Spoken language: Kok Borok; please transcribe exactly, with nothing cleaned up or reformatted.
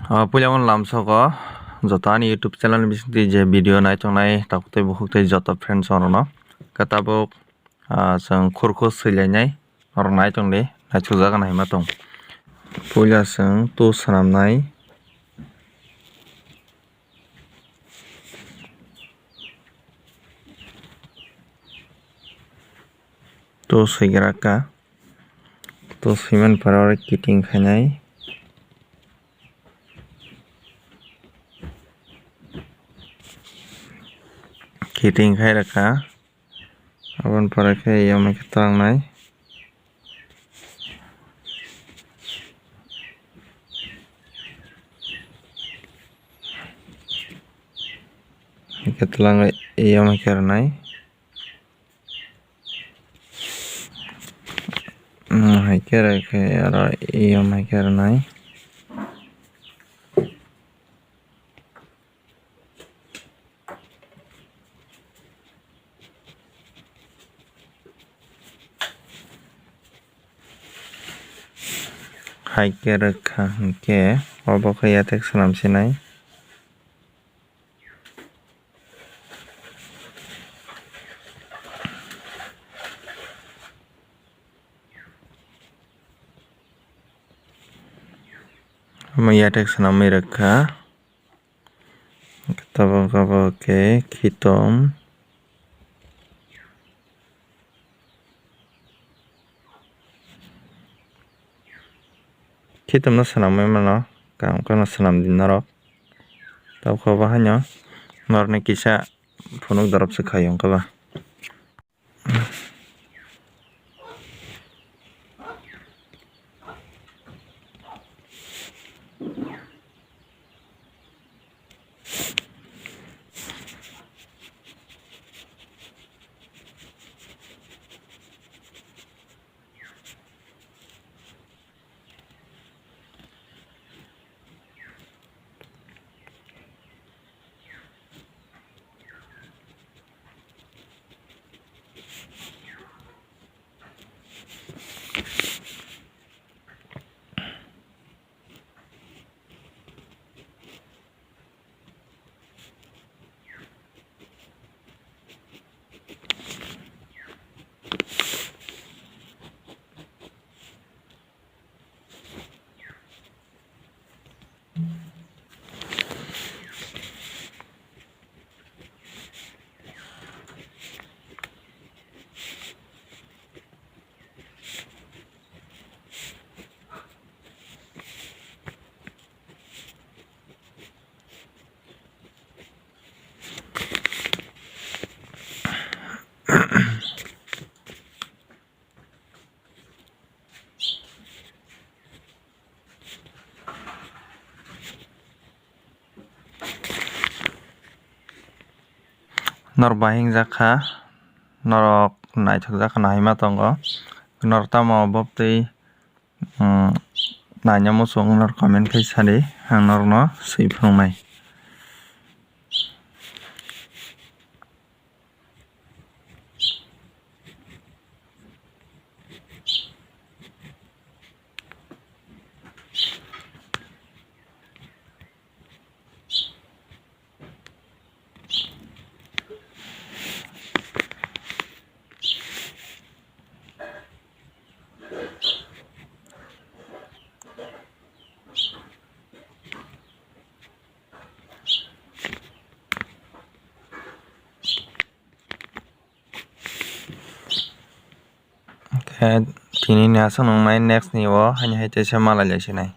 Ah, puila o lamsogo joto ani YouTube channel ni bisingtwi je video naitongnai takhuk tei bukhuk tei joto friends rokno khe tabuk, ah, chwng khurkhu swilainai norok naitongdi, naithokjagwi naima tong. Puila chwng tu swnamnai. To swigra ka. To swimani pore oro kiting khainai. Kiting khai rwkha. Aboni pore khe yomai khe twlangnai. Hwnkhe twlangwi yomai khe rwnai. Hai khe rwkhe oro yomai khe rwnai. Hai khe rwkha hwnkhe obo khe yathek swnam sinai. Omo yathek swnamwi rwkha. Tabuk abo khe khitom. Khitomno swnamwi mano, kaham kheno swnamdi norok. Tabuk khe bo haino norokni kisa phunuk dorop se khaio wngkha ba. Norok bahing jak kha, norok naithok jak kha, naima tongo. Norok tamo bobtwi, um, naina muchung norok comment khai sadi, ang norokno swi phunuknai. Khe tini ni aswk nungnai, next ni o haini hai teisa malai lai sinai.